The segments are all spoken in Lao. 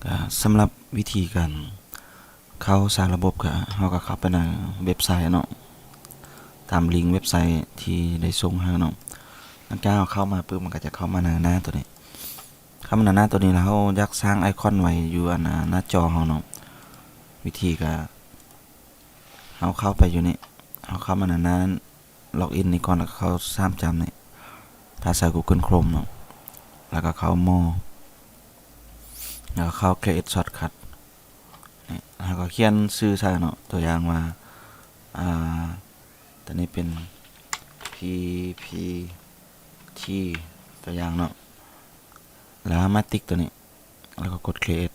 ກະສຳລັບວິທີການເຂົ້າສ້າງລະບົບ ກະເຮົາກະເຂົ້າໄປໃນເວັບໄຊເນາະ ຕາມລິງເວັບໄຊທີ່ໄດ້ສົ່ງໃຫ້ເນາະ. ຫຼັງຈາກເຮົາເຂົ້າມາປຶບ ມັນກະຈະເຂົ້າມາໃນໜ້າໂຕນີ້ ເຂົ້າມາໃນໜ້າໂຕນີ້ແລ້ວ ເຮົາຢາກສ້າງໄອຄອນໄວ້ຢູ່ອັນໜ້າ ໜ້າຈໍເຮົາເນາະ. ວິທີກະເຮົາເຂົ້າໄປຢູ່ນີ້ ເຮົາເຂົ້າມາໃນໜ້າ ລັອກອິນນີ້ກ່ອນ ແລ້ວກໍເຂົ້າສາມຈ້ຳນີ້ ພາສາ Google Chrome ເນາະ ແລ້ວກໍເຂົ້າ More ແລ້ວກໍເຂົ້າ Create Shortcut ນີ້ ເຮົາກໍຂຽນຊື່ໃສ່ເນາະ ຕົວຢ່າງວ່າ ອ່າ ຕົວນີ້ເປັນ PPT ຕົວຢ່າງເນາະ ແລ້ວເຮົາມາຕິກຕົວນີ້ ແລ້ວກໍກົດ Create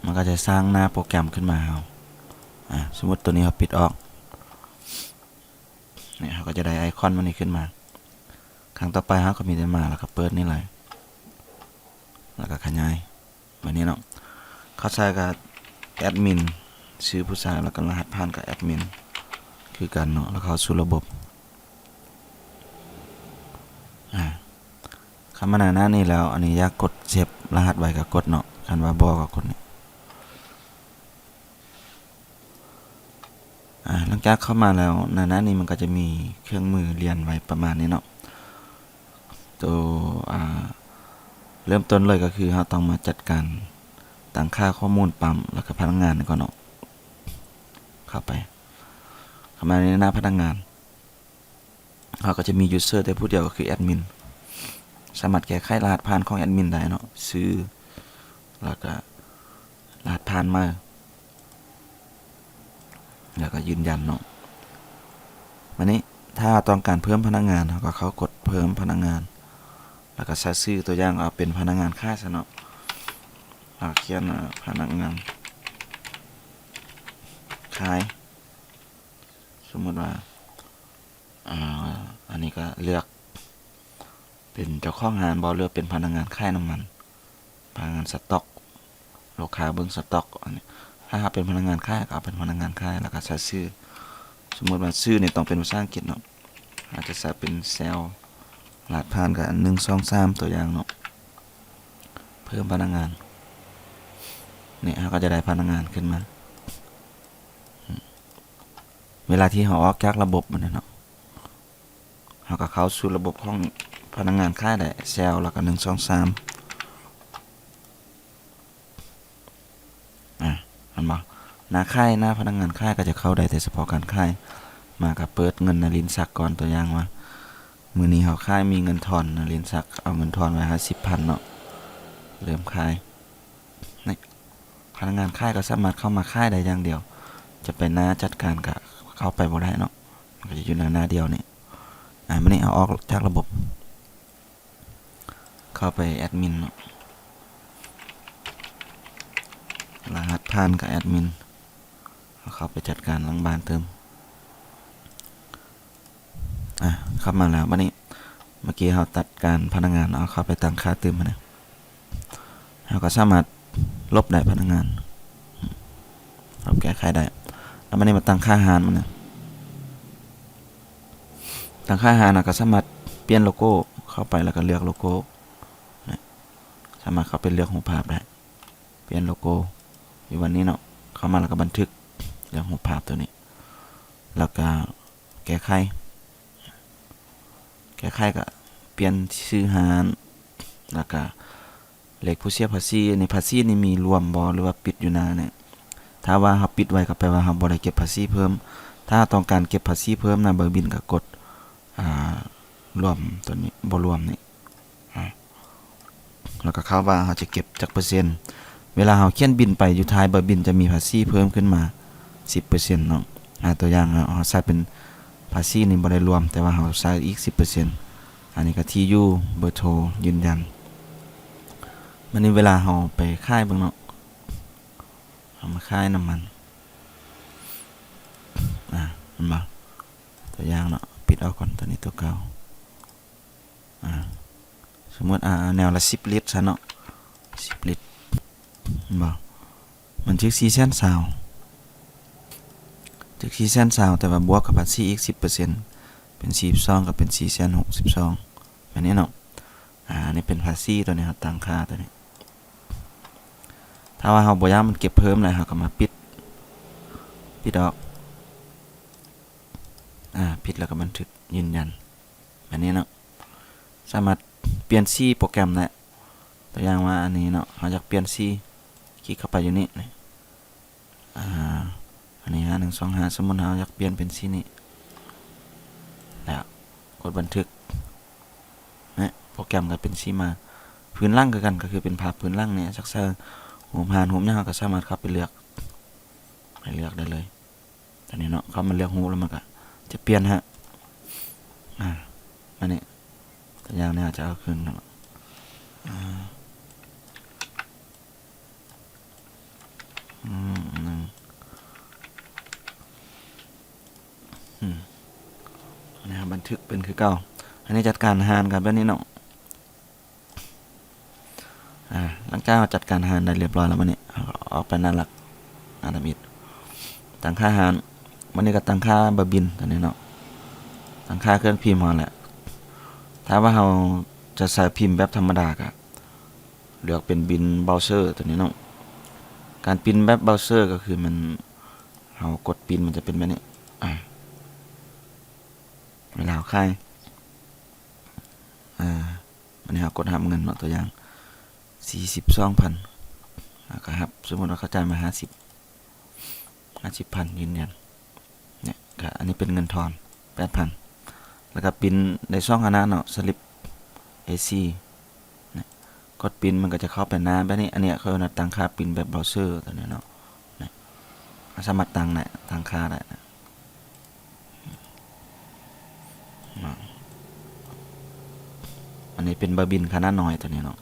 ມັນກໍຈະສ້າງໜ້າໂປຣແກຣມຂຶ້ນມາໃຫ້ເຮົາ. ອ່າ ສົມມຸດຕົວນີ້ເຮົາປິດອອກ ນີ້ ເຮົາກໍຈະໄດ້ໄອຄອນມັນນີ້ຂຶ້ນມາ. ຄັ້ງຕໍ່ໄປເຮົາກໍມີແຕ່ມາ ແລ້ວກໍເປີດນີ້ເລີຍ ແລ້ວກໍຂະຫຍາຍ ແບບນີ້ເນາະ. ເຂົ້າໃສ່ກັບແອັດມິນ ຊື່ຜູ້ໃຊ້ ແລ້ວກໍລະຫັດຜ່ານກັບແອັດມິນຄືກັນເນາະ ແລ້ວເຂົ້າສູ່ລະບົບ. ອ່າ ເຂົ້າມາໃນໜ້ານີ້ແລ້ວ ອັນນີ້ຢາກກົດເຊບລະຫັດໄວ້ກໍກົດເນາະ ຄັນວ່າບໍ່ກໍກົດນີ້. ອ່າ ຫຼັງຈາກເຂົ້າມາແລ້ວ ໃນໜ້ານີ້ມັນກໍຈະມີເຄື່ອງມືລຽນໄວ້ປະມານນີ້ເນາະ. ໂຕ ອ່າ ເລີ່ມຕົ້ນເລີຍກໍຄືເຮົາຕ້ອງມາຈັດການຕັ້ງຄ່າຂໍ້ມູນປ້ຳ ແລ້ວກໍພະນັກງານກ່ອນເນາະ. ເຂົ້າໄປ ເຂົ້າມາໃນໜ້າພະນັກງານ ເຮົາກໍຈະມີ user ແຕ່ຜູ້ດຽວ ກໍຄືແອັດມິນ ສາມາດແກ້ໄຂລະຫັດຜ່ານຂອງແອັດມິນໄດ້ເນາະ ຊື່ ແລ້ວກໍລະຫັດຜ່ານໃໝ່ ແລ້ວກໍຢືນຢັນເນາະ. ບາດນີ້ຖ້າເຮົາຕ້ອງການເພີ່ມພະນັກງານ ເຮົາກໍເຂົ້າກົດເພີ່ມພະນັກງານ ແລ້ວກໍໃສ່ຊື່ ຕົວຢ່າງເອົາເປັນພະນັກງານຂາຍຊະເນາະ ເຮົາຂຽນ ອາ ພະນັກງານຂາຍ ສົມມຸດວ່າ ອ່າ ອັນນີ້ກໍເລືອກເປັນເຈົ້າຂອງຮ້ານບໍ່ ຫຼືເປັນພະນັກງານຂາຍນ້ຳມັນ ພະນັກງານສະຕັອກ ລູກຄ້າເບິ່ງສະຕັອກ. ອັນນີ້ຖ້າເຮົາເປັນພະນັກງານຂາຍ ກໍເອົາເປັນພະນັກງານຂາຍ ແລ້ວກໍໃສ່ຊື່ ສົມມຸດວ່າຊື່ນີ້ຕ້ອງເປັນພາສາອັງກິດເນາະ ອາດຈະໃສ່ເປັນແຊວ ລະຫັດຜ່ານກໍໜຶ່ງ ສອງ ສາມ ຕົວຢ່າງເນາະ ເພີ່ມພະນັກງານ. ນີ້ເຮົາກໍຈະໄດ້ພະນັກງານຂຶ້ນມາ ເວລາທີ່ເຮົາອອກຈາກລະບົບມັນເນາະ ເຮົາກໍເຂົ້າສູ່ລະບົບຂອງພະນັກງານຂາຍໄດ້ ແຊວ ແລ້ວກໍໜຶ່ງ ສອງ ສາມ ອາ ເຫັນບໍ່ ໜ້າຂາຍ ໜ້າພະນັກງານຂາຍກໍຈະເຂົ້າໄດ້ແຕ່ສະເພາະການຂາຍ. ມາກໍເປີດເງິນໃນລິ້ນຊັກກ່ອນ ຕົວຢ່າງວ່າ ມື້ນີ້ເຮົາຂາຍມີເງິນທອນ ນະລິນສັກເອົາເງິນທອນໄວ້ຫ້າສິບພັນເນາະ ເລີ່ມຂາຍ. ນີ້ ພະນັກງານຂາຍກໍສາມາດເຂົ້າມາຂາຍໄດ້ຢ່າງດຽວ ຈະໄປໜ້າຈັດການກໍເຂົ້າໄປບໍ່ໄດ້ເນາະ ມັນກໍຈະຢູ່ໃນໜ້າດຽວນີ້. ອາ ມື້ນີ້ເອົາອອກຈາກລະບົບ ເຂົ້າໄປແອັດມິນເນາະ ລະຫັດຜ່ານກັບແອັດມິນ ເຮົາເຂົ້າໄປຈັດການຫຼັງບ້ານຕື່ມ. ອາ ເຂົ້າມາແລ້ວ ບາດນີ້ ເມື່ອກີ້ເຮົາຕັດການພະນັກງານ ເອົາເຂົ້າໄປຕັ້ງຄ່າຕື່ມຫັ້ນນະ ເຮົາກໍສາມາດລົບໄດ້ພະນັກງານ ລົບແກ້ໄຂໄດ້. ແລ້ວບາດນີ້ມາຕັ້ງຄ່າຮ້ານມັນນະ ຕັ້ງຄ່າຮ້ານ ເຮົາກໍສາມາດປ່ຽນໂລໂກ້ ເຂົ້າໄປແລ້ວກໍເລືອກໂລໂກ້ ສາມາດເຂົ້າໄປເລືອກຮູບພາບໄດ້. ປ່ຽນໂລໂກ້ຢູ່ວັນນີ້ເນາະ ເຂົ້າມາແລ້ວກໍບັນທຶກເລື່ອງຮູບພາບຕົວນີ້ ແລ້ວກໍແກ້ໄຂ ແກ້ໄຂກໍປ່ຽນຊື່ຮ້ານ ແລ້ວກໍເລກຜູ້ເສຍພາສີ. ໃນພາສີນີ້ມີລວມບໍ່ ຫຼືວ່າປິດຢູ່ນະ ນີ້ ຖ້າວ່າເຮົາປິດໄວ້ກໍແປວ່າເຮົາບໍ່ໄດ້ເກັບພາສີເພີ່ມ. ຖ້າເຮົາຕ້ອງການເກັບພາສີເພີ່ມນະ ເບີບິນກໍກົດ ອ່າ ລວມຕົວນີ້ ບໍ່ລວມນີ້ ອາ ແລ້ວກໍເຂົ້າວ່າເຮົາຈະເກັບຈັກເປີເຊັນ. ເວລາເຮົາຂຽນບິນໄປ ຢູ່ທ້າຍເບີບິນຈະມີພາສີເພີ່ມຂຶ້ນມາສິບເປີເຊັນເນາະ. ອາ ຕົວຢ່າງເນາະ ເຮົາໃສ່ເປັນພາສີນີ້ບໍ່ໄດ້ລວມ ແຕ່ວ່າເຮົາໃສ່ອີກສິບເປີເຊັນ. ອັນນີ້ກໍທີ່ຢູ່ ເບີໂທ ຢືນຢັນ. ບາດນີ້ເວລາເຮົາໄປຂາຍເບິ່ງເນາະ ເຮົາມາຂາຍນ້ຳມັນ ອາ ເຫັນບໍ່? ຕົວຢ່າງເນາະ ປິດອອກກ່ອນ ຕົວນີ້ຕົວເກົ່າ. ອາ ສົມມຸດ ອາ ແນວລະສິບລິດຊະເນາະ ສິບລິດ ເຫັນບໍ່? ມັນຖືກສີ່ແສນຊາວ ຖືກສີ່ແສນຊາວ ແຕ່ວ່າບວກກັບພາສີອີກສິບເປີເຊັນ ເປັນສີ່ສິບສອງ ກໍເປັນສີ່ແສນຫົກສິບສອງ ແບບນີ້ເນາະ. ອາ ອັນນີ້ເປັນພາສີ ຕົວນີ້ເຮົາຕັ້ງຄ່າຕົວນີ້ ຖ້າວ່າເຮົາບໍ່ຢາກມັນເກັບເພີ່ມແລ້ວ ເຮົາກໍມາປິດ ປິດອອກ ອາ ປິດແລ້ວກໍບັນທຶກຢືນຢັນ ແບບນີ້ເນາະ. ສາມາດປ່ຽນສີໂປຣແກຣມໄດ້ ຕົວຢ່າງວ່າອັນນີ້ເນາະ ເຮົາຢາກປ່ຽນສີ ຄລິກເຂົ້າໄປຢູ່ນີ້ ນີ້ ອາ ອັນນີ້ ຫ້າໜຶ່ງສອງຫ້າ ສົມມຸດເຮົາຢາກປ່ຽນເປັນສີນີ້ ແລ້ວກົດບັນທຶກ ແນະ ໂປຣແກຣມກໍເປັນສີມາ. ພື້ນຫຼັງຄືກັນ ກໍຄືເປັນພາບພື້ນຫຼັງນີ້ ຈັກໃສ່ຮູບຮ້ານຮູບຫຍັງ ເຮົາກໍສາມາດເຂົ້າໄປເລືອກ ໃຫ້ເລືອກໄດ້ເລີຍ ຕົວນີ້ເນາະ. ເຂົ້າມາເລືອກຮູບແລ້ວມັນກໍຈະປ່ຽນໃຫ້ ອາ ອັນນີ້ ຕົວຢ່າງນີ້ ເຮົາຈະເອົາຄືນເນາະ ອາ ອືມ ອືມ ອັນນີ້ເຮົາບັນທຶກເປັນຄືເກົ່າ. ອັນນີ້ຈັດການຫານກັນແບບນີ້ເນາະ. ອາ ຫຼັງຈາກເຮົາຈັດການຫານໄດ້ຮຽບຮ້ອຍແລ້ວ ບັດນີ້ເຮົາກໍອອກໄປໜ້າຫຼັກ ໜ້າທຳອິດ ຕັ້ງຄ່າຫານ. ບັດນີ້ກໍຕັ້ງຄ່າບາບິນຕົວນີ້ເນາະ ຕັ້ງຄ່າເຄື່ອງພິມເຮົາແຫຼະ. ຖ້າວ່າເຮົາຈະໃຊ້ພິມແບບທຳມະດາ ກໍເລືອກເປັນບິນເບົາເຊີຕົວນີ້ເນາະ. ການປິ່ນແບບເບົາເຊີກໍຄືມັນ ເຮົາກົດປິ່ນມັນຈະເປັນແບບນີ້ ອາ ເວລາເຮົາຂາຍ ອາ ອັນນີ້ເຮົາກົດຮັບເງິນເນາະ ຕົວຢ່າງສີ່ສິບສອງພັນ ແລ້ວກໍຮັບ ສົມມຸດວ່າເຂົາຈ່າຍມາຫ້າສິບ ຫ້າສິບພັນ ຢືນຢັນ ເນຍ ກໍອັນນີ້ເປັນເງິນທອນແປດພັນ ແລ້ວກໍປິ່ນໄດ້ສອງອັນນະເນາະ ສະລິບເອສີ່ ເນຍ ກົດປິ່ນມັນກໍຈະເຂົ້າໄປໜ້າແບບນີ້. ອັນນີ້ເຂົາເອີ້ນວ່າຕັ້ງຄ່າປິ່ນແບບເບົາເຊີຕົວນີ້ເນາະ ເນຍ ເຮົາສາມາດຕັ້ງໄດ້ ຕັ້ງຄ່າໄດ້ ເນາະ ອັນນີ້ເປັນບາບິນຂະໜາດນ້ອຍຕົວນີ້ເນາະ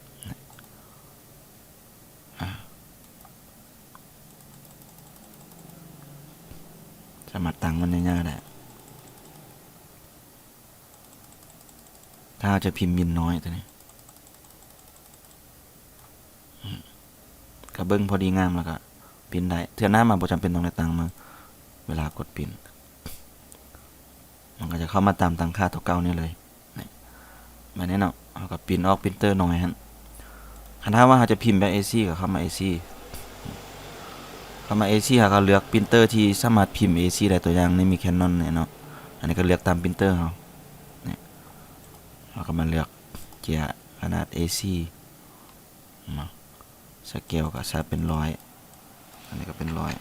ອາ ສາມາດຕັ້ງມັນຍາວໆໄດ້ ຖ້າເຮົາຈະພິມບິນນ້ອຍຕົວນີ້ ກໍເບິ່ງພໍດີງາມ ແລ້ວກໍປິ່ນໄດ້. ເທື່ອໜ້າມາບໍ່ຈຳເປັນຕ້ອງໄດ້ຕັ້ງມາ ເວລາກົດປິ່ນ ມັນກໍຈະເຂົ້າມາຕາມຕັ້ງຄ່າຕົວເກົ່ານີ້ເລີຍ ນີ້ ແບບນີ້ເນາະ. ເຮົາກໍປິ່ນອອກ printer ນ້ອຍຫັ້ນ. ຄັນຖ້າວ່າເຮົາຈະພິມແບບ ເອສີ່ ກໍເຂົ້າມາ ເອສີ່ ເຂົ້າມາ ເອສີ່ ເຮົາກໍເລືອກ printer ທີ່ສາມາດພິມ ເອສີ່ ໄດ້ ຕົວຢ່າງນີ້ມີ Canon ນີ້ເນາະ. ອັນນີ້ກໍເລືອກຕາມ printer ເຮົາ ນີ້ ເຮົາກໍມາເລືອກເຈ້ຍຂະໜາດ ເອສີ່ ເນາະ ສະເກວກໍໃສ່ເປັນຮ້ອຍ ອັນນີ້ກໍເປັນຮ້ອຍ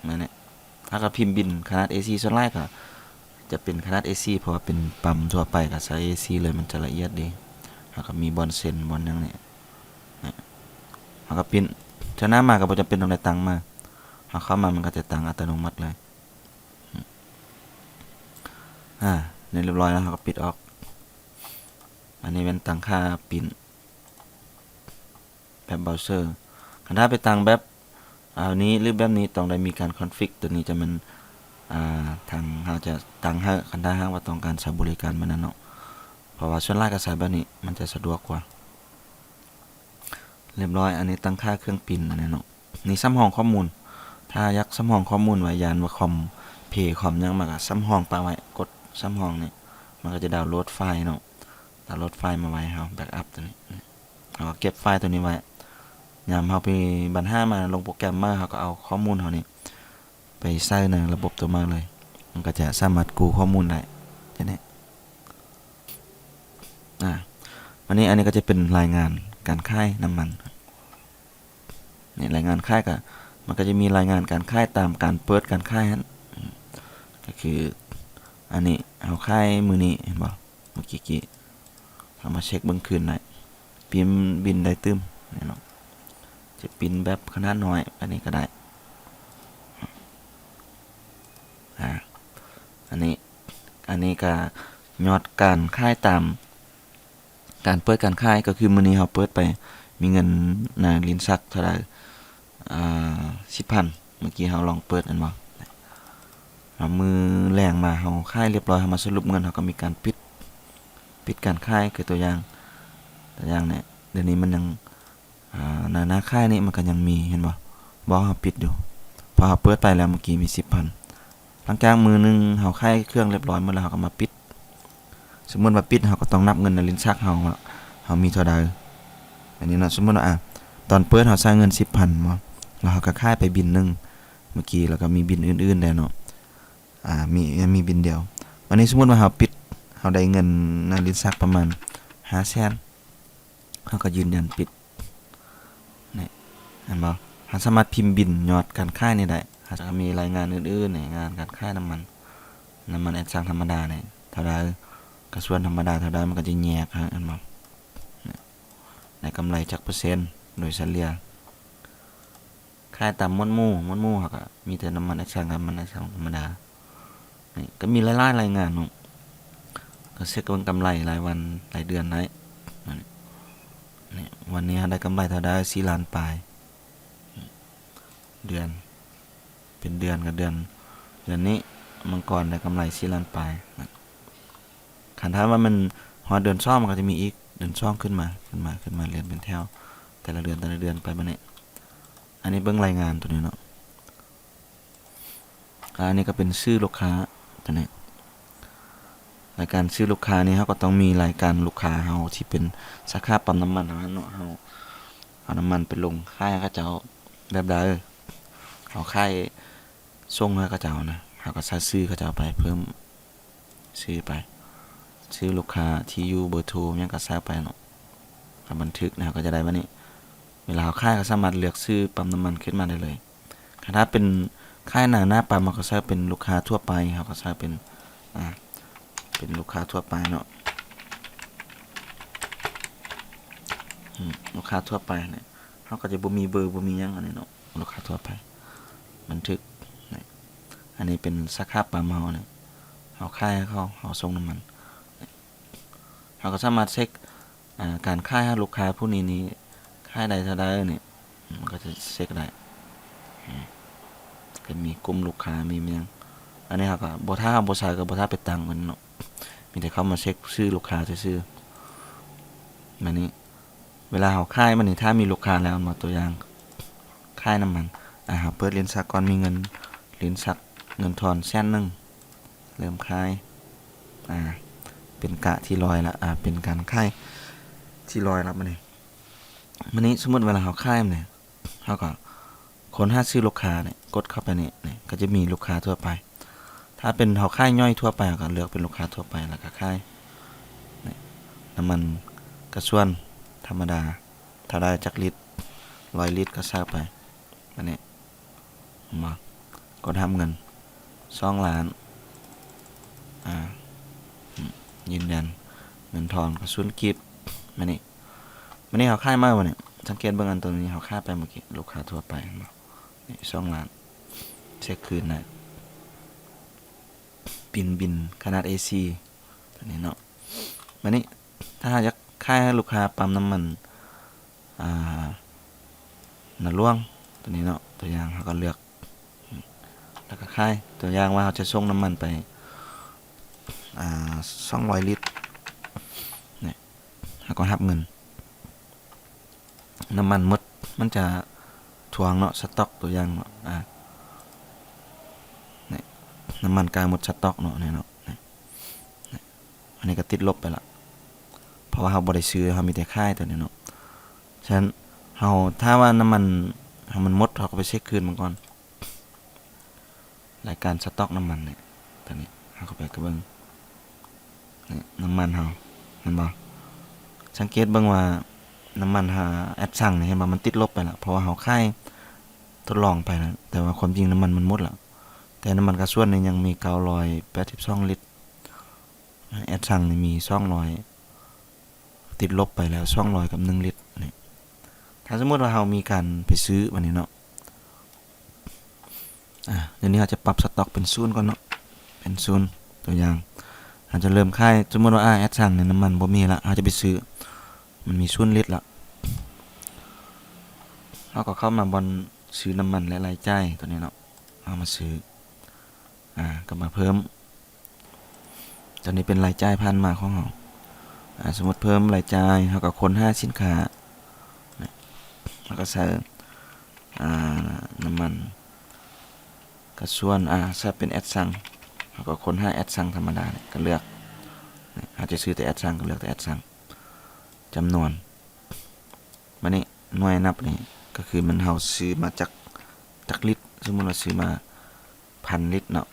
ແມ່ນແຫຼະ. ຖ້າກໍພິມບິນຂະໜາດ ເອສີ່ ສ່ວນຫຼາຍກໍຈະເປັນຂະໜາດ ເອສີ່ ເພາະວ່າເປັນປ້ຳທົ່ວໄປ ກໍໃສ່ ເອສີ່ ເລີຍ ມັນຈະລະອຽດດີ. ເຮົາກໍມີບ່ອນເຊັນ ບ່ອນຫຍັງນີ້ ເຮົາກໍປິ່ນ. ເທື່ອໜ້າມາກໍບໍ່ຈຳເປັນຕ້ອງໄດ້ຕັ້ງມາ ເຮົາເຂົ້າມາມັນກໍຈະຕັ້ງອັດຕະໂນມັດເລີຍ. ອາ ນີ້ຮຽບຮ້ອຍແລ້ວ ເຮົາກໍປິດອອກ. ອັນນີ້ແມ່ນຕັ້ງຄ່າປິ່ນ ແບບເບົາເຊີ. ຄັນຖ້າໄປຕັ້ງແບບ ອາ ນີ້ ຫຼື ແບບນີ້ ຕ້ອງໄດ້ມີການຄອນຟິກ ຕົວນີ້ຈະແມ່ນ ອາ ທາງເຮົາຈະຕັ້ງໃຫ້ ຄັນຖ້າຫາກວ່າຕ້ອງການໃຊ້ບໍລິການແບບນັ້ນເນາະ. ເພາະວ່າສ່ວນຫຼາຍກໍໃຊ້ແບບນີ້ ມັນຈະສະດວກກວ່າ. ຮຽບຮ້ອຍ ອັນນີ້ຕັ້ງຄ່າເຄື່ອງປິ່ນ ອັນນີ້ເນາະ. ນີ້ສຳຮອງຂໍ້ມູນ ຖ້າຢາກສຳຮອງຂໍ້ມູນໄວ້ ຢ້ານວ່າຄອມເພ ຄອມຫຍັງ ມັນກໍສຳຮອງປະໄວ້ ກົດສຳຮອງນີ້ ມັນກໍຈະດາວໂຫຼດໄຟລ໌ເນາະ ດາວໂຫຼດໄຟລ໌ມາໄວ້ໃຫ້ເຮົາ ແບັກອັບຕົວນີ້. ເຮົາກໍເກັບໄຟລ໌ຕົວນີ້ໄວ້ ຍາມເຮົາມີບັນຫາມາລົງໂປຣແກຣມໃໝ່ ເຮົາກໍເອົາຂໍ້ມູນເຮົານີ້ໄປໃສ່ໃນລະບົບຕົວໃໝ່ເລີຍ ມັນກໍຈະສາມາດກູ້ຂໍ້ມູນໄດ້ ຈັ່ງນີ້. ອາ ອັນນີ້ ອັນນີ້ກໍຈະເປັນລາຍງານການຂາຍນ້ຳມັນ ນີ້ ລາຍງານຂາຍກໍ ມັນກໍຈະມີລາຍງານການຂາຍຕາມການເປີດການຂາຍຫັ້ນ ກໍຄື ອັນນີ້ເຮົາຂາຍມື້ນີ້ ເຫັນບໍ່? ເມື່ອກີ້ ເຮົາມາເຊັກເບິ່ງຄືນໄດ້ ປິ່ນບິນໄດ້ຕື່ມ ນີ້ເນາະ. ຈະປິ່ນແບບຂະໜາດນ້ອຍ ອັນນີ້ກໍໄດ້. ອາ ອັນນີ້ ອັນນີ້ກໍຍອດການຂາຍຕາມການເປີດການຂາຍ ກໍຄືມື້ນີ້ເຮົາເປີດໄປ ມີເງິນໃນລິ້ນຊັກເທົ່າໃດ? ອາ ສິບພັນ ເມື່ອກີ້ເຮົາລອງເປີດແມ່ນບໍ່? ແລ້ວມື້ແລງມາເຮົາຂາຍຮຽບຮ້ອຍ ເຮົາມາສະຫຼຸບເງິນ ເຮົາກໍມີການປິດ ປິດການຂາຍ ຄືຕົວຢ່າງ ຕົວຢ່າງນີ້ ດຽວນີ້ມັນຍັງ ອາ ໜ້າ ໜ້າຂາຍນີ້ມັນກໍຍັງມີ ເຫັນບໍ່? ບອກເຮົາປິດຢູ່ ເພາະເຮົາເປີດໄປແລ້ວ ເມື່ອກີ້ມີສິບພັນ. ຫຼັງຈາກມື້ໜຶ່ງເຮົາຂາຍເຄື່ອງຮຽບຮ້ອຍໝົດແລ້ວ ເຮົາກໍມາປິດ. ສົມມຸດວ່າປິດ ເຮົາກໍຕ້ອງນັບເງິນໃນລິ້ນຊັກເຮົາວ່າເຮົາມີເທົ່າໃດ ອັນນີ້ເນາະ. ສົມມຸດວ່າ ອາ ຕອນເປີດເຮົາໃຊ້ເງິນສິບພັນເນາະ ແລ້ວເຮົາກໍຂາຍໄປບິນໜຶ່ງເມື່ອກີ້ ແລ້ວກໍມີບິນອື່ນໆແດ່ເນາະ ອາ ມີ ຍັງມີບິນດຽວ. ບາດນີ້ສົມມຸດວ່າເຮົາປິດ ເຮົາໄດ້ເງິນນຳລິນຊັກປະມານຫ້າແສນ ເຮົາກໍຢືນຢັນປິດ ນີ້ ເຫັນບໍ່? ເຮົາສາມາດພິມບິນຍອດການຂາຍນີ້ໄດ້ ເຮົາຈະມີລາຍງານອື່ນໆ ນີ້ ງານການຂາຍນ້ຳມັນ ນ້ຳມັນແອັດຊັງທຳມະດານີ້ເທົ່າໃດ ກະຊວນທຳມະດາເທົ່າໃດ ມັນກໍຈະແຍກໃຫ້ ເຫັນບໍ່? ນີ້ ໄດ້ກຳໄລຈັກເປີເຊັນໂດຍສະເລ່ຍ. ຂາຍຕາມໝວດໝູ່ ໝວດໝູ່ເຮົາກໍມີແຕ່ນ້ຳມັນແອັດຊັງກັບນ້ຳມັນແອັດຊັງທຳມະດາ. ນີ້ກໍມີຫຼາຍໆລາຍງານເນາະ ກໍເຊັກເບິ່ງກຳໄລລາຍວັນລາຍເດືອນໄດ້. ນີ້ ນີ້ ວັນນີ້ເຮົາໄດ້ກຳໄລເທົ່າໃດ? ສີ່ລ້ານປາຍ. ເດືອນ ເປັນເດືອນກໍເດືອນ ເດືອນນີ້ ມັງກອນໄດ້ກຳໄລສີ່ລ້ານປາຍ. ຄັນຖ້າວ່າມັນຮອດເດືອນສອງ ມັນກໍຈະມີອີກ ເດືອນສອງຂຶ້ນມາ ຂຶ້ນມາ ຂຶ້ນມາລຽນເປັນແຖວ ແຕ່ລະເດືອນ ແຕ່ລະເດືອນໄປແບບນີ້. ອັນນີ້ເບິ່ງລາຍງານຕົວນີ້ເນາະ ອາ ອັນນີ້ກໍເປັນຊື່ລູກຄ້າຕົວນີ້. ລາຍການຊື່ລູກຄ້ານີ້ ເຮົາກໍຕ້ອງມີລາຍການລູກຄ້າເຮົາທີ່ເປັນສາຂາປ້ຳນ້ຳມັນເຮົາຫັ້ນເນາະ ເຮົາເອົານ້ຳມັນໄປລົງຂາຍໃຫ້ເຂົາເຈົ້າແບບໃດ ເຮົາຂາຍສົ່ງໃຫ້ເຂົາເຈົ້ານະ ເຮົາກໍໃສ່ຊື່ເຂົາເຈົ້າໄປເພີ່ມ ຊື່ໄປ ຊື່ລູກຄ້າ ທີ່ຢູ່ ເບີໂທ ຫຍັງກໍໃສ່ໄປເນາະ ກໍບັນທຶກນະ ເຮົາກໍຈະໄດ້ແບບນີ້. ເວລາເຮົາຂາຍກໍສາມາດເລືອກຊື້ປ້ຳນ້ຳມັນຂຶ້ນມາໄດ້ເລີຍ. ຄັນຖ້າເປັນຂາຍໜ້າ ໜ້າປ້ຳ ເຮົາກໍໃສ່ເປັນລູກຄ້າທົ່ວໄປ ເຮົາກໍໃສ່ເປັນ ອາ ເປັນລູກຄ້າທົ່ວໄປເນາະ ອືມ ລູກຄ້າທົ່ວໄປນີ້ ເຮົາກໍຈະບໍ່ມີເບີ ບໍ່ມີຫຍັງອັນນີ້ເນາະ ລູກຄ້າທົ່ວໄປ ບັນທຶກ ນີ້ ອັນນີ້ເປັນສາຂາປ້ຳເຮົານີ້ ເຮົາຂາຍໃຫ້ເຂົາ ເຮົາສົ່ງນ້ຳມັນ. ເຮົາກໍສາມາດເຊັກ ອາ ການຂາຍໃຫ້ລູກຄ້າຜູ້ນີ້ນີ້ ຂາຍໄດ້ເທົ່າໃດນີ້ ມັນກໍຈະເຊັກໄດ້ ອາ ກໍມີກຸ່ມລູກຄ້າ ມີຫຍັງ. ອັນນີ້ເຮົາກໍບໍ່ ຖ້າເຮົາບໍ່ໃສ່ກໍບໍ່ຖ້າໄປຕັ້ງເພິ່ນເນາະ ມີແຕ່ເຂົ້າມາເຊັກຊື່ລູກຄ້າຊື່ໆ. ບາດນີ້ ເວລາເຮົາຂາຍມານີ້ ຖ້າມີລູກຄ້າແລ້ວເນາະ ຕົວຢ່າງ ຂາຍນ້ຳມັນ ອາ ເຮົາເປີດລິນຊັກກ່ອນ ມີເງິນລິນຊັກ ເງິນທອນແສນໜຶ່ງ ເລີ່ມຂາຍ ອາ ເປັນກະທີຮ້ອຍລະ ອາ ເປັນການຂາຍທີຮ້ອຍລະ. ບາດນີ້ ບາດນີ້ສົມມຸດເວລາເຮົາຂາຍມານີ້ ເຮົາກໍຄົ້ນຫາຊື່ລູກຄ້ານີ້ ກົດເຂົ້າໄປນີ້ ນີ້ກໍຈະມີລູກຄ້າທົ່ວໄປ. ຖ້າເປັນເຮົາຂາຍຍ່ອຍທົ່ວໄປ ເຮົາກໍເລືອກເປັນລູກຄ້າທົ່ວໄປ ແລ້ວກໍຂາຍ ນີ້ ນ້ຳມັນກະຊວນທຳມະດາ ຖ້າໄດ້ຈັກລິດ ຮ້ອຍລິດກໍໃສ່ໄປ ບາດນີ້ ເຫັນບໍ່? ກົດຮັບເງິນສອງລ້ານ ອາ ຢືນຢັນເງິນທອນກະຊວນກີບ ບາດນີ້ ບາດນີ້ເຮົາຂາຍມາ ບາດນີ້ສັງເກດເບິ່ງອັນຕົວນີ້ ເຮົາຂາຍໄປເມື່ອກີ້ ລູກຄ້າທົ່ວໄປ ເຫັນບໍ່? ນີ້ສອງລ້ານ ເຊັກຄືນນະ ປິ່ນບິນຂະໜາດ ເອສີ່ ຕົວນີ້ເນາະ. ບາດນີ້ຖ້າເຮົາຢາກຂາຍໃຫ້ລູກຄ້າປ້ຳນ້ຳມັນ ອາ ນາຫຼວງ ຕົວນີ້ເນາະ ຕົວຢ່າງ ເຮົາກໍເລືອກ ແລ້ວກໍຂາຍ ຕົວຢ່າງວ່າເຮົາຈະສົ່ງນ້ຳມັນໄປ ອາ ສອງຮ້ອຍລິດ ນີ້ ເຮົາກໍຮັບເງິນ ນ້ຳມັນໝົດ ມັນຈະຖ່ວງເນາະ ສະຕັອກ ຕົວຢ່າງເນາະ ອາ ນີ້ ນ້ຳມັນໃກ້ໝົດສະຕັອກເນາະ ນີ້ເນາະ ນີ້ ນີ້ ອັນນີ້ກໍຕິດລົບໄປລະ ເພາະວ່າເຮົາບໍ່ໄດ້ຊື້ ເຮົາມີແຕ່ຂາຍຕົວນີ້ເນາະ. ສະນັ້ນເຮົາ ຖ້າວ່ານ້ຳມັນເຮົາມັນໝົດ ເຮົາກໍໄປເຊັກຄືນມັນກ່ອນ ລາຍການສະຕັອກນ້ຳມັນນີ້ ຕົວນີ້ ເຮົາກໍໄປກະເບິ່ງ ນີ້ ນ້ຳມັນເຮົາ ເຫັນບໍ່? ສັງເກດເບິ່ງວ່ານ້ຳມັນເຮົາແອັດຊັງນີ້ ເຫັນບໍ່? ມັນຕິດລົບໄປລະ ເພາະວ່າເຮົາຂາຍທົດລອງໄປນະ ແຕ່ວ່າຄວາມຈິງນ້ຳມັນມັນໝົດລະ ແຕ່ນ້ຳມັນກະຊວນນີ້ຍັງມີເກົ້າຮ້ອຍແປດສິບສອງລິດ ແອັດຊັງນີ້ມີສອງຮ້ອຍ ຕິດລົບໄປແລ້ວສອງຮ້ອຍກັບໜຶ່ງລິດນີ້. ຖ້າສົມມຸດວ່າເຮົາມີການໄປຊື້ ບາດນີ້ເນາະ ອາ ດຽວນີ້ເຮົາຈະປັບສະຕັອກເປັນສູນກ່ອນເນາະ ເປັນສູນ ຕົວຢ່າງ ເຮົາຈະເລີ່ມຂາຍ ສົມມຸດວ່າ ອາ ແອັດຊັງນີ້ນ້ຳມັນບໍ່ມີລະ ເຮົາຈະໄປຊື້ ມັນມີສູນລິດລະ ເຮົາກໍເຂົ້າມາບ່ອນຊື້ນ້ຳມັນ ແລະ ລາຍຈ່າຍ ຕົວນີ້ເນາະ ເຮົາມາຊື້ ອາ ກໍມາເພີ່ມ ຕົວນີ້ເປັນລາຍຈ່າຍຜ່ານມາຂອງເຮົາ ອາ ສົມມຸດເພີ່ມລາຍຈ່າຍ ເຮົາກໍຄົ້ນຫາສິນຄ້າ ເຮົາກໍໃສ່ ອາ ນ້ຳມັນກະຊວນ ອາ ໃສ່ເປັນແອັດຊັງ ເຮົາກໍຄົ້ນຫາແອັດຊັງທຳມະດານີ້ ກໍເລືອກ ເຮົາຈະຊື້ແຕ່ແອັດຊັງ ກໍເລືອກແຕ່ແອັດຊັງ ຈຳນວນ ບາດນີ້ ໜ່ວຍນັບນີ້ ກໍຄືແມ່ນເຮົາຊື້ມາຈັກ ຈັກລິດ. ສົມມຸດວ່າຊື້ມາພັນລິດເນາະ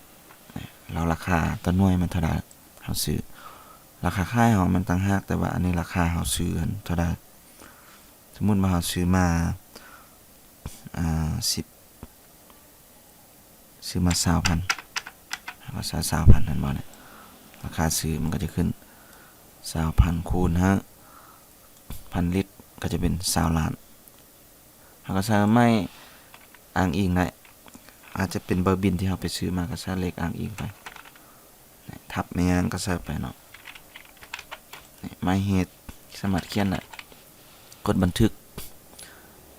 ແລ້ວລາຄາຕໍ່ໜ່ວຍມັນເທົ່າໃດ ເຮົາຊື້ ລາຄາຂາຍເຮົາມັນຕ່າງຫາກ ແຕ່ວ່າອັນນີ້ລາຄາເຮົາຊື້ຫັ້ນເທົ່າໃດ. ສົມມຸດວ່າເຮົາຊື້ມາ ອ່າ ສິບ ຊື້ມາຊາວພັນ ເຮົາກໍໃສ່ຊາວພັນ ເຫັນບໍ່ນີ້ ລາຄາຊື້ມັນກໍຈະຂຶ້ນ ຊາວພັນ ຄູນຫ້າພັນລິດ ກໍຈະເປັນຊາວລ້ານ. ເຮົາກໍໃສ່ໝາຍອ້າງອີງໄດ້ ອາດຈະເປັນເບີບິນທີ່ເຮົາໄປຊື້ມາ ກໍໃສ່ເລກອ້າງອີງໄປ ທັບແມ່ນຫຍັງກໍໃສ່ໄປເນາະ. ນີ້ ໝາຍເຫດ ສາມາດຂຽນໄດ້ ກົດບັນທຶກ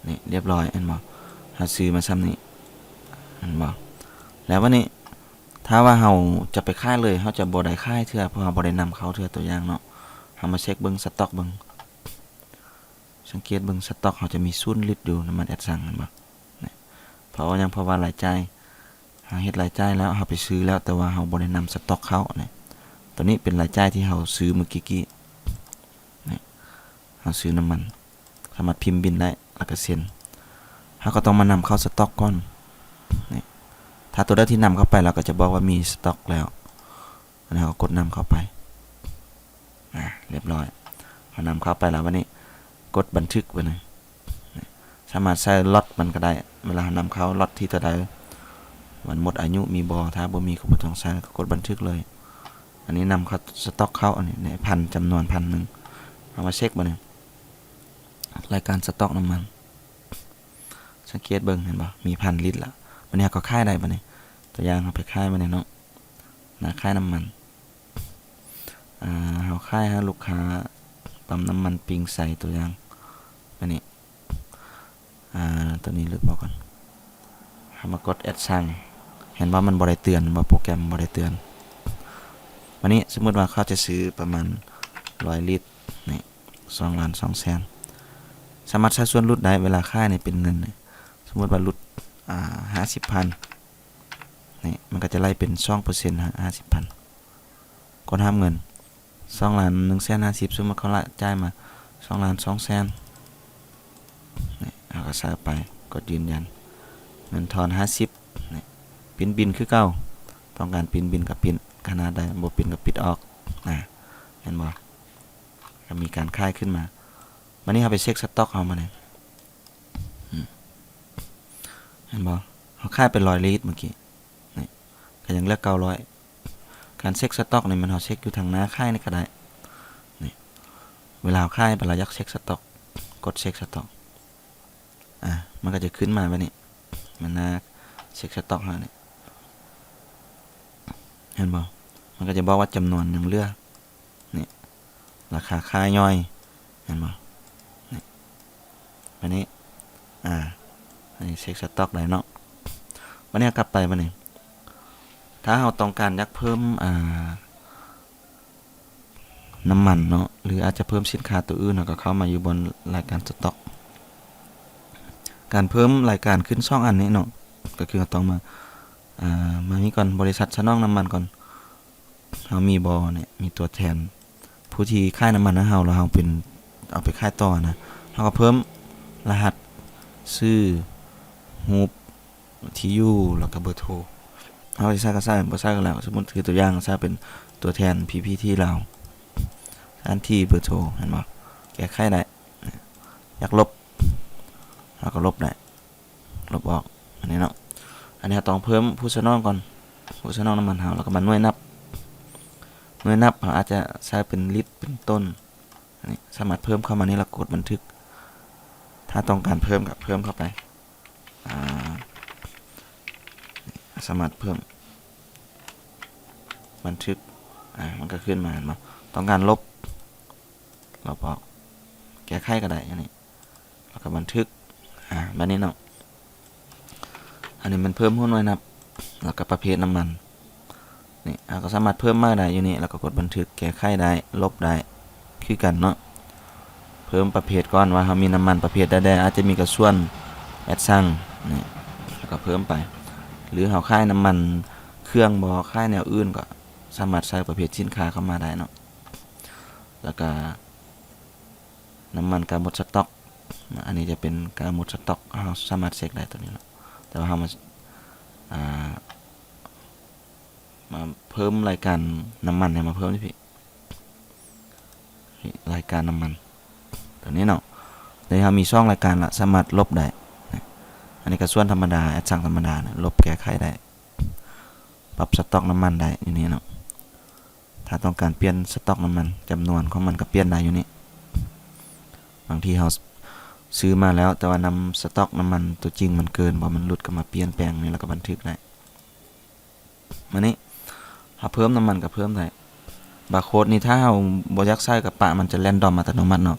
ນີ້ ລຽບຮ້ອຍ ເຫັນບໍ່ ເຮົາຊື້ມາຊ່ຳນີ້ ເຫັນບໍ່. ແລ້ວບັດນີ້ ຖ້າວ່າເຮົາຈະໄປຂາຍເລີຍ ເຮົາຈະບໍ່ໄດ້ຂາຍເທື່ອ ເພາະເຮົາບໍ່ໄດ້ນຳເຂົ້າເທື່ອ. ຕົວຢ່າງເນາະ ເຮົາມາເຊັກເບິ່ງສະຕັອກເບິ່ງ ສັງເກດເບິ່ງສະຕັອກ ເຮົາຈະມີສູນລິດຢູ່ ນ້ຳມັນແອັດຊັງ ເຫັນບໍ່. ນີ້ ເພາະວ່າຫຍັງ ເພາະວ່າລາຍຈ່າຍ ເຮົາເຮັດລາຍຈ່າຍແລ້ວ ເຮົາໄປຊື້ແລ້ວ ແຕ່ວ່າເຮົາບໍ່ໄດ້ນຳສະຕັອກເຂົ້າ ນີ້ ຕົວນີ້ເປັນລາຍຈ່າຍທີ່ເຮົາຊື້ມື້ກີ້ໆ ນີ້ ເຮົາຊື້ນ້ຳມັນ ສາມາດພິມບິນໄດ້ ແລ້ວກໍເຊັນ. ເຮົາກໍຕ້ອງມານຳເຂົ້າສະຕັອກກ່ອນ ນີ້ ຖ້າຕົວໃດທີ່ນຳເຂົ້າໄປ ລາວກໍຈະບອກວ່າມີສະຕັອກແລ້ວ. ອັນນີ້ເຮົາກໍກົດນຳເຂົ້າໄປ ອາ ລຽບຮ້ອຍ ເຮົານຳເຂົ້າໄປແລ້ວ ບັດນີ້ກົດບັນທຶກ ບັດນີ້ ສາມາດໃສ່ລັອດມັນກໍໄດ້ ເວລາເຮົານຳເຂົ້າລັອດທີ່ເທົ່າໃດ ມັນໝົດອາຍຸມີບໍ່ ຖ້າບໍ່ມີກໍບໍ່ຕ້ອງໃສ່ ກໍກົດບັນທຶກເລີຍ. ອັນນີ້ນຳເຂົ້າສະຕັອກເຂົ້າ ອັນນີ້ ພັນ ຈຳນວນພັນໜຶ່ງ. ເຮົາມາເຊັກບັດນີ້ ລາຍການສະຕັອກນ້ຳມັນ ສັງເກດເບິ່ງ ເຫັນບໍ່ ມີພັນລິດລະ. ບັດນີ້ເຮົາກໍຂາຍໄດ້ ບັດນີ້ ຕົວຢ່າງເຮົາໄປຂາຍ ບັດນີ້ເນາະ ໜ້າຂາຍນ້ຳມັນ ອາ ເຮົາຂາຍໃຫ້ລູກຄ້າປ້ຳນ້ຳມັນປິງໄຊ ຕົວຢ່າງ ບັດນີ້ ອາ ຕົວນີ້ລຶບອອກກ່ອນ ເຮົາມາກົດແອັດຊັງ ເຫັນບໍ່ ມັນບໍ່ໄດ້ເຕືອນ ບໍ່ ໂປຣແກຣມບໍ່ໄດ້ເຕືອນ. ບັດນີ້ສົມມຸດວ່າເຂົາຈະຊື້ປະມານຮ້ອຍລິດ ນີ້ ສອງລ້ານສອງແສນ ສາມາດໃຊ້ສ່ວນຫຼຸດໄດ້ ເວລາຂາຍນີ້ເປັນເງິນ ສົມມຸດວ່າຫຼຸດ ອາ ຫ້າສິບພັນ ນີ້ ມັນກໍຈະໄລ່ເປັນສອງເປີເຊັນ ຫ້າສິບພັນ ກອດຮັບເງິນ ສອງລ້ານໜຶ່ງແສນຫ້າສິບ ສົມມຸດເຂົາລະຈ່າຍມາ ສອງລ້ານສອງແສນ ນີ້ ເຮົາກໍໃສ່ໄປ ກົດຢືນຢັນ ເງິນທອນຫ້າສິບ ນີ້ ປິ່ນບິນຄືເກົ່າ ຕ້ອງການປິ່ນບິນກໍປິ່ນຂະໜາດໃດ ບໍ່ປິ່ນກໍປິດອອກ ອາ ເຫັນບໍ່ ກໍມີການຂາຍຂຶ້ນມາ. ບັດນີ້ເຮົາໄປເຊັກສະຕັອກເຮົາມານີ້ ອືມ ເຫັນບໍ່ ເຮົາຂາຍໄປຮ້ອຍລີດມື້ກີ້ ນີ້ ກໍຍັງເຫຼືອເກົ້າຮ້ອຍ. ການເຊັກສະຕັອກນີ້ ແມ່ນເຮົາເຊັກຢູ່ທາງໜ້າຂາຍນີ້ກໍໄດ້ ນີ້ ເວລາເຮົາຂາຍໄປແລ້ວ ຢາກເຊັກສະຕັອກ ກົດເຊັກສະຕັອກ ອາ ມັນກໍຈະຂຶ້ນມາແບບນີ້ ມັນໜ້າເຊັກສະຕັອກເຮົານີ້ ເຫັນບໍ່ ມັນກໍຈະບອກວ່າຈຳນວນຍັງເຫຼືອ ນີ້ ລາຄາຂາຍຍ່ອຍ ເຫັນບໍ່ ນີ້ ບາດນີ້ ອາ ອັນນີ້ເຊັກສະຕັອກໄດ້ເນາະ. ບາດນີ້ເຮົາກັບໄປ ບາດນີ້ ຖ້າເຮົາຕ້ອງການຢາກເພີ່ມ ອາ ນ້ຳມັນເນາະ ຫຼືອາດຈະເພີ່ມສິນຄ້າຕົວອື່ນ ເຮົາກໍເຂົ້າມາຢູ່ບ່ອນລາຍການສະຕັອກ ການເພີ່ມລາຍການຂຶ້ນສອງອັນນີ້ເນາະ ກໍຄືເຮົາຕ້ອງມາ ອາ ມານີ້ກ່ອນ ບໍລິສັດສະໜອງນ້ຳມັນກ່ອນ ເຮົາມີບໍ່ ນີ້ ມີຕົວແທນ ຜູ້ທີ່ຂາຍນ້ຳມັນໃຫ້ເຮົາ ແລ້ວເຮົາເປັນ ເອົາໄປຂາຍຕໍ່ນະ ເຮົາກໍເພີ່ມລະຫັດ ຊື່ ຮູບ ທີ່ຢູ່ ແລ້ວກໍເບີໂທ ເຮົາຊິໃສ່ກໍໃສ່ ບໍ່ໃສ່ກໍແລ້ວ. ສົມມຸດຄືຕົວຢ່າງ ໃສ່ເປັນຕົວແທນ ພີພີທີ ລາວ ສະຖານທີ່ ເບີໂທ ເຫັນບໍ່ ແກ້ໄຂໄດ້ ຢາກລົບ ເຮົາກໍລົບໄດ້ ລົບອອກ ອັນນີ້ເນາະ. ອັນນີ້ເຮົາຕ້ອງເພີ່ມຜູ້ສະໜອງກ່ອນ ຜູ້ສະໜອງນ້ຳມັນເຮົາ ແລ້ວກໍມາໜ່ວຍນັບ ໜ່ວຍນັບເຮົາອາດຈະໃສ່ເປັນລິດເປັນຕົ້ນ ອັນນີ້ສາມາດເພີ່ມເຂົ້າມານີ້ ແລ້ວກົດບັນທຶກ ຖ້າຕ້ອງການເພີ່ມກໍເພີ່ມເຂົ້າໄປ ອາ ສາມາດເພີ່ມ ບັນທຶກ ອາ ມັນກໍຂຶ້ນມາ ເຫັນບໍ່ ຕ້ອງການລົບ ລົບອອກ ແກ້ໄຂກໍໄດ້ ອັນນີ້ ແລ້ວກໍບັນທຶກ ອາ ແບບນີ້ເນາະ. ອັນນີ້ແມ່ນເພີ່ມຫົວໜ່ວຍນັບ ແລ້ວກໍປະເພດນ້ຳມັນ ນີ້ ເຮົາກໍສາມາດເພີ່ມໃໝ່ໄດ້ຢູ່ນີ້ ແລ້ວກໍກົດບັນທຶກ ແກ້ໄຂໄດ້ ລົບໄດ້ ຄືກັນເນາະ. ເພີ່ມປະເພດກ່ອນວ່າເຮົາມີນ້ຳມັນປະເພດໃດແດ່ ອາດຈະມີກະສ່ວນ ແອັດຊັງ ນີ້ ແລ້ວກໍເພີ່ມໄປ ຫຼືເຮົາຂາຍນ້ຳມັນເຄື່ອງບໍ ຂາຍແນວອື່ນ ກໍສາມາດໃສ່ປະເພດສິນຄ້າເຂົ້າມາໄດ້ເນາະ. ແລ້ວກໍນ້ຳມັນກະໝົດສະຕັອກ ອັນນີ້ຈະເປັນກາໝົດສະຕັອກ ເຮົາສາມາດເຊັກໄດ້ຕົວນີ້ເນາະ. ແຕ່ວ່າເຮົາມາ ອ່າ ມາເພີ່ມລາຍການນ້ຳມັນໃຫ້ ມາເພີ່ມທີ່ພີ້ ລາຍການນ້ຳມັນຕົວນີ້ເນາະ. ດຽວນີ້ເຮົາມີສອງລາຍການລະ ສາມາດລົບໄດ້. ອັນນີ້ກະສ່ວນທຳມະດາ ແອັດຊັງທຳມະດານະ ລົບແກ້ໄຂໄດ້ ປັບສະຕັອກນ້ຳມັນໄດ້ຢູ່ນີ້ເນາະ. ຖ້າຕ້ອງການປ່ຽນສະຕັອກນ້ຳມັນ ຈຳນວນຂອງມັນກະປ່ຽນໄດ້ຢູ່ນີ້. ບາງທີເຮົາຊື້ມາແລ້ວ ແຕ່ວ່ານຳສະຕັອກນ້ຳມັນຕົວຈິງມັນເກີນ ບໍ່ມັນຫຼຸດ ກະມາປ່ຽນແປງນີ້ ແລ້ວກະບັນທຶກໄດ້. ມານີ້ ເຮົາເພີ່ມນ້ຳມັນກະເພີ່ມໄດ້. ບາໂຄດນີ້ ຖ້າເຮົາບໍ່ຢາກໃສ່ກະປະ ມັນຈະແລນດອມອັດຕະໂນມັດເນາະ.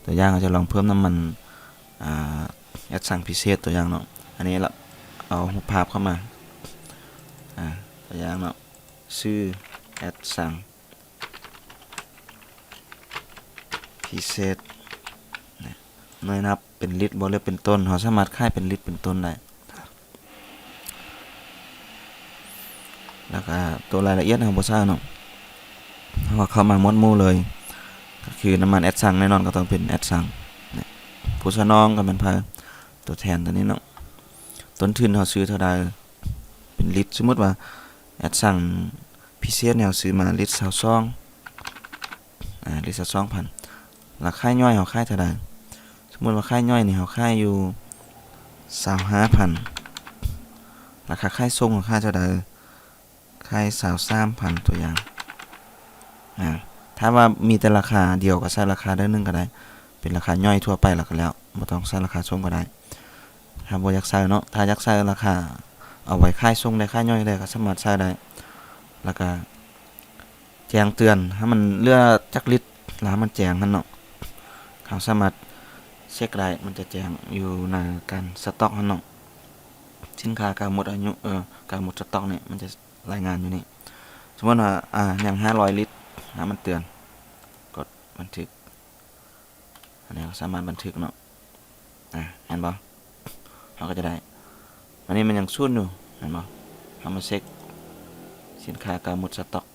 ຕົວຢ່າງ ເຮົາຈະລອງເພີ່ມນ້ຳມັນ ອ່າ ແອັດຊັງພິເສດ ຕົວຢ່າງເນາະ. ອັນນີ້ລະ ເອົາຮູບພາບເຂົ້າມາ ອ່າ ຕົວຢ່າງເນາະ ຊື່ແອັດຊັງພິເສດ ໜ່ວຍນັບເປັນລິດບໍ່ ຫຼືເປັນຕົນ ເຮົາສາມາດຂາຍເປັນລິດເປັນຕົນໄດ້. ແລ້ວກະໂຕລາຍລະອຽດເຮົາບໍ່ໃສ່ເນາະ ເຮົາເຂົ້າມາໝວດໝູ່ເລີຍ ກະຄືນ້ຳມັນແອັດຊັງ ແນ່ນອນກະຕ້ອງເປັນແອັດຊັງ. ຜູ້ສະໜອງກະແມ່ນໃຜ? ຕົວແທນຕົວນີ້ເນາະ. ຕົ້ນທຶນເຮົາຊື້ເທົ່າໃດເປັນລິດ? ສົມມຸດວ່າແອັດຊັງພິເສດນີ້ ເຮົາຊື້ມາລິດຊາວສອງ ອາ ລິດຊາວສອງພັນ. ລາຄາຍ່ອຍເຮົາຂາຍເທົ່າໃດ? ສົມມຸດວ່າຂາຍຍ່ອຍນີ້ ເຮົາຂາຍຢູ່ຊາວຫ້າພັນ. ລາຄາຂາຍສົ່ງເຮົາຂາຍເທົ່າໃດ? ຂາຍຊາວສາມພັນ ຕົວຢ່າງ. ອາ ຖ້າວ່າມີແຕ່ລາຄາດຽວ ກະໃສ່ລາຄາໃດໜຶ່ງກະໄດ້ ເປັນລາຄາຍ່ອຍທົ່ວໄປລະກະແລ້ວ ບໍ່ຕ້ອງໃສ່ລາຄາສົ່ງກະໄດ້ ຖ້າບໍ່ຢາກໃສ່ເນາະ. ຖ້າຢາກໃສ່ລາຄາ ເອົາໄວ້ຂາຍສົ່ງໄດ້ ຂາຍຍ່ອຍໄດ້ ກະສາມາດໃສ່ໄດ້. ລະກະ ແຈ້ງເຕືອນ ໃຫ້ມັນເຫຼືອຈັກລິດ ລະໃຫ້ມັນແຈ້ງຫັ້ນເນາະ. ເຮົາສາມາດເຊັກໄດ້ ມັນຈະແຈ້ງຢູ່ໃນການສະຕັອກຫັ້ນເນາະ. ສິນຄ້າກາໝົດອາຍຸ ເອີ ກາໝົດສະຕັອກນີ້ ມັນຈະລາຍງານຢູ່ນີ້. ສົມມຸດວ່າ ອາ ຍັງຫ້າຮ້ອຍລິດ ໃຫ້ມັນເຕືອນ ກົດບັນທຶກ. ອັນນີ້ເຮົາສາມາດບັນທຶກເນາະ. ອາ ເຫັນບໍ່? ເຮົາກະຈະໄດ້ ອັນນີ້ມັນຍັງສູນຢູ່ ເຫັນບໍ່? ເຮົາມາເຊັກສິນຄ້າກາໝົດສະຕັອກ.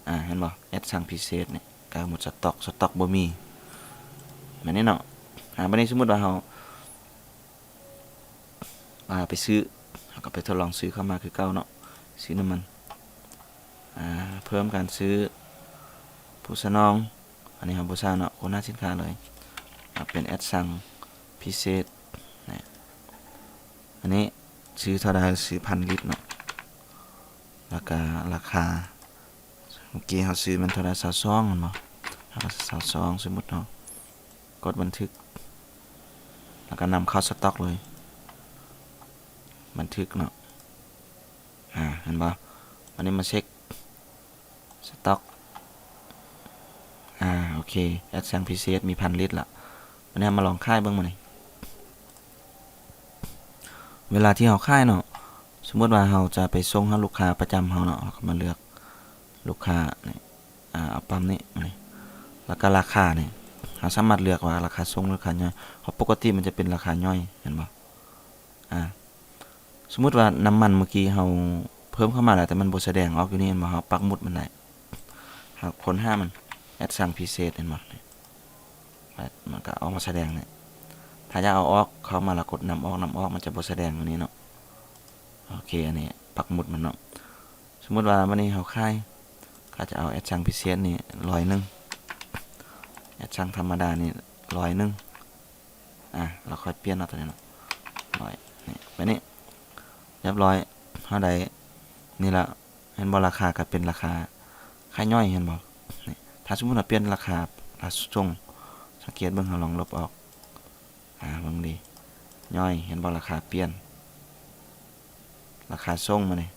ອາ ເຫັນບໍ່? ແອັດຊັງພິເສດນີ້ ກາໝົດສະຕັອກ ສະຕັອກບໍ່ມີ ແບບນີ້ເນາະ. ອາ ບາດນີ້ສົມມຸດວ່າເຮົາ ອາ ໄປຊື້ ເຮົາກະໄປທົດລອງຊື້ເຂົ້າມາຄືເກົ່າເນາະ ຊື້ນ້ຳມັນ. ອາ ເພີ່ມການຊື້ຜູ້ສະໜອງ ອັນນີ້ເຮົາບໍ່ໃສ່ເນາະ ໂຄນາສິນຄ້າເລີຍ ເອົາເປັນແອັດຊັງພິເສດນະ. ອັນນີ້ຊື້ເທົ່າໃດ? ຊື້ພັນລິດເນາະ. ລະກະລາຄາ ເມື່ອກີ້ເຮົາຊື້ແມ່ນເທົ່າໃດ? ຊາວສອງແມ່ນບໍ່? ເຮົາກະຊາວສອງ ສົມມຸດເນາະ. ກົດບັນທຶກ ລະກະນຳເຂົ້າສະຕັອກເລີຍ ບັນທຶກເນາະ. ອາ ເຫັນບໍ່? ບາດນີ້ມາເຊັກສະຕັອກ. ອາ ໂອເຄ ແອັດຊັງພິເສດມີພັນລິດລະ. ບາດນີ້ເຮົາມາລອງຂາຍເບິ່ງ ບາດນີ້ ເວລາທີ່ເຮົາຂາຍເນາະ ສົມມຸດວ່າເຮົາຈະໄປສົ່ງໃຫ້ລູກຄ້າປະຈຳເຮົາເນາະ ເຮົາກະມາເລືອກລູກຄ້ານີ້ ອາ ເອົາປ້ຳນີ້ ນີ້ ລະກະລາຄານີ້ ເຮົາສາມາດເລືອກວ່າລາຄາສົ່ງ ລາຄາຍ່ອຍ. ເພາະປົກກະຕິມັນຈະເປັນລາຄາຍ່ອຍ ເຫັນບໍ່? ອາ ສົມມຸດວ່ານ້ຳມັນເມື່ອກີ້ເຮົາເພີ່ມເຂົ້າມາແລ້ວ ແຕ່ມັນບໍ່ສະແດງອອກຢູ່ນີ້ ເຫັນບໍ່? ເຮົາປັກໝຸດມັນໄດ້ ເຮົາຄົ້ນຫາມັນ ແອັດຊັງພິເສດ ເຫັນບໍ່? ນີ້ ມັນກະອອກມາສະແດງນີ້. ຖ້າຢາກເອົາອອກ ເຂົ້າມາລະກົດນຳອອກ ນຳອອກ ມັນຈະບໍ່ສະແດງຢູ່ນີ້ເນາະ. ໂອເຄ ອັນນີ້ປັກໝຸດມັນເນາະ. ສົມມຸດວ່າບາດນີ້ເຮົາຂາຍ ເຂົາຈະເອົາແອັດຊັງພິເສດນີ້ຮ້ອຍໜຶ່ງ ແອັດຊັງທຳມະດານີ້ຮ້ອຍໜຶ່ງ. ອາ ລະຄ່ອຍປ່ຽນເນາະ ໂຕນີ້ເນາະ ຮ້ອຍ ນີ້ ບາດນີ້ ຮຽບຮ້ອຍ ເຮົາໄດ້ນີ້ລະ. ເຫັນບໍ່? ລາຄາກະເປັນລາຄາຂາຍຍ່ອຍ ເຫັນບໍ່? ນີ້ ຖ້າສົມມຸດເຮົາປ່ຽນລາຄາ ລາຄາສົ່ງ ສັງເກດເບິ່ງ ເຮົາລອງລົບອອກ ອາ ເບິ່ງດີ ຍ່ອຍ ເຫັນບໍ່? ລາຄາປ່ຽນ ລາຄາສົ່ງມານີ້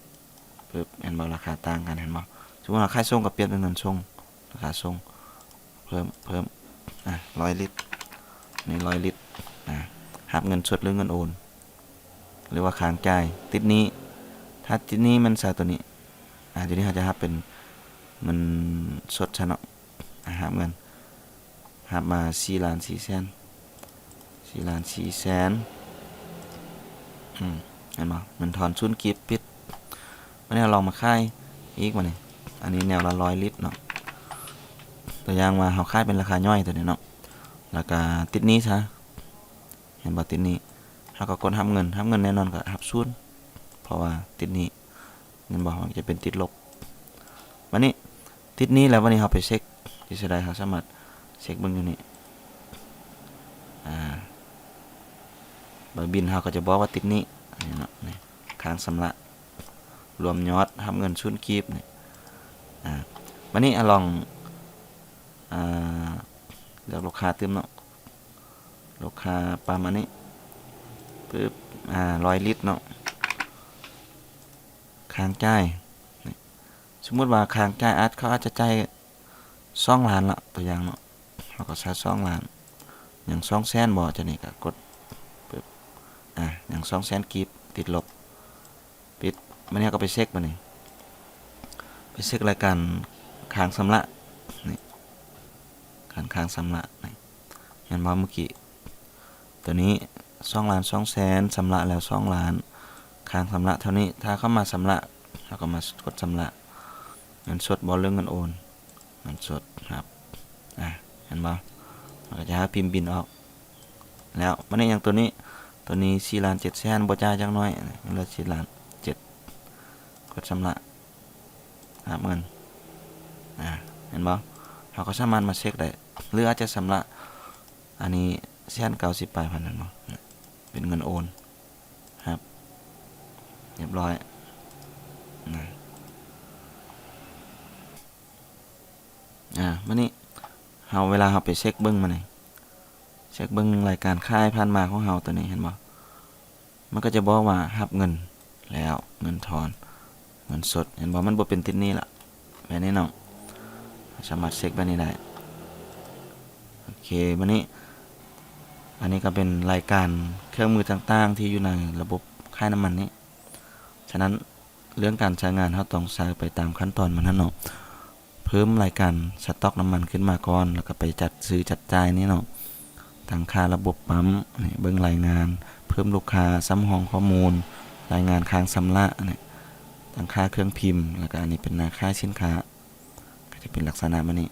ປຶບ ເຫັນບໍ່? ລາຄາຕ່າງກັນ ເຫັນບໍ່? ສົມມຸດເຮົາຂາຍສົ່ງກະປ່ຽນເປັນເງິນສົ່ງ ລາຄາສົ່ງ ເພີ່ມ ເພີ່ມ ອາ ຮ້ອຍລິດ ນີ້ຮ້ອຍລິດ ອາ ຮັບເງິນສົດ ຫຼືເງິນໂອນ ຫຼືວ່າຄ້າງຈ່າຍ ຕິດໜີ້. ຖ້າຕິດໜີ້ແມ່ນໃສ່ໂຕນີ້ ອາ ດຽວນີ້ເຮົາຈະຮັບເປັນເງິນສົດຊະເນາະ. ອາ ຮັບເງິນ ຮັບມາສີ່ລ້ານສີ່ແສນ ສີ່ລ້ານສີ່ແສນ ອືມ ເຫັນບໍ່? ເງິນທອນສູນກີບ ປິດ. ບາດນີ້ເຮົາລອງມາຂາຍອີກ ບາດນີ້ ອັນນີ້ແນວລະຮ້ອຍລິດເນາະ. ຕົວຢ່າງວ່າເຮົາຂາຍເປັນລາຄາຍ່ອຍໂຕນີ້ເນາະ ແລ້ວກໍຕິດໜີ້ຊະ ເຫັນບໍ່? ຕິດໜີ້ ເຮົາກໍກົດຮັບເງິນ ຮັບເງິນແນ່ນອນກໍຮັບສູນ ເພາະວ່າຕິດໜີ້ ເຫັນບໍ່? ມັນຈະເປັນຕິດລົບ. ບັດນີ້ຕິດໜີ້ແລ້ວ ບັດນີ້ເຮົາໄປເຊັກຢູ່ໃສໄດ້ ເຮົາສາມາດເຊັກເບິ່ງຢູ່ນີ້ ອາ ໃບບິນເຮົາກໍຈະບອກວ່າຕິດໜີ້ ນີ້ເນາະ ນີ້ ຄ້າງຊຳລະ ລວມຍອດ ຮັບເງິນສູນກີບ ນີ້ ອາ ບັດນີ້ ອາ ລອງ ອາ ເລືອກລູກຄ້າຕື່ມເນາະ ລູກຄ້າປ້ຳອັນນີ້ ປຶບ ອາ ຮ້ອຍລິດເນາະ ຄ້າງຈ່າຍ ນີ້ ສົມມຸດວ່າຄ້າງຈ່າຍ ອາດ ເຂົາອາດຈະຈ່າຍສອງລ້ານລະ ຕົວຢ່າງເນາະ ເຮົາກໍໃສ່ສອງລ້ານ ຍັງສອງແສນບໍ່? ຈາກນີ້ກໍກົດ ປຶບ ອາ ຍັງສອງແສນກີບ ຕິດລົບ ປິດ. ບັດນີ້ເຮົາກໍໄປເຊັກ ບັດນີ້ ໄປເຊັກລາຍການຄ້າງຊຳລະ ນີ້ ການຄ້າງຊຳລະ ນີ້ ເຫັນບໍ່? ເມື່ອກີ້ ຕົວນີ້ ສອງລ້ານສອງແສນ ຊຳລະແລ້ວສອງລ້ານ ຄ້າງຊຳລະເທົ່ານີ້ ຖ້າເຂົ້າມາຊຳລະ ເຮົາກໍມາກົດຊຳລະ ເງິນສົດບໍ່ ຫຼືເງິນໂອນ? ເງິນສົດ ຮັບ ອາ ເຫັນບໍ່? ມັນກໍຈະໃຫ້ພິມບິນອອກ ແລ້ວບັດນີ້ຫຍັງຕົວນີ້ ຕົວນີ້ສີ່ລ້ານເຈັດແສນ ບໍ່ຈ່າຍຈັກໜ້ອຍ ເຫຼືອສີ່ລ້ານເຈັດ ກົດຊຳລະ ຮັບເງິນ ອາ ເຫັນບໍ່? ເຮົາກໍສາມາດມາເຊັກໄດ້ ຫຼືອາດຈະຊຳລະ ອັນນີ້ແສນເກົ້າສິບປາຍພັນ ເຫັນບໍ່? ເປັນເງິນໂອນ ຮັບ ຮຽບຮ້ອຍ ນະ ອາ ບັດນີ້ເຮົາ ເວລາເຮົາໄປເຊັກເບິ່ງ ມານີ້ ເຊັກເບິ່ງລາຍການຂາຍຜ່ານມາຂອງເຮົາ ຕົວນີ້ ເຫັນບໍ່? ມັນກໍຈະບອກວ່າຮັບເງິນແລ້ວ ເງິນທອນ ເງິນສົດ ເຫັນບໍ່? ມັນບໍ່ເປັນຕິດໜີ້ລະ ແບບນີ້ເນາະ ສາມາດເຊັກແບບນີ້ໄດ້. ໂອເຄ ບັດນີ້ ອັນນີ້ກໍເປັນລາຍການເຄື່ອງມືຕ່າງໆ ທີ່ຢູ່ໃນລະບົບຂາຍນ້ຳມັນນີ້ ສະນັ້ນ ເລື່ອງການໃຊ້ງານ ເຮົາຕ້ອງໃຊ້ໄປຕາມຂັ້ນຕອນມັນຫັ້ນເນາະ ເພີ່ມລາຍການສະຕັອກນ້ຳມັນຂຶ້ນມາກ່ອນ ແລ້ວກໍໄປຈັດຊື້ຈັດຈ່າຍນີ້ເນາະ ຕັ້ງຄ່າລະບົບປ້ຳ ນີ້ ເບິ່ງລາຍງານ ເພີ່ມລູກຄ້າ ສຳຮອງຂໍ້ມູນ ລາຍງານຄ້າງຊຳລະ ນີ້ ຕັ້ງຄ່າເຄື່ອງພິມ ແລ້ວກໍອັນນີ້ເປັນໜ້າຂາຍສິນຄ້າ ກໍຈະເປັນລັກສະນະແບບນີ້.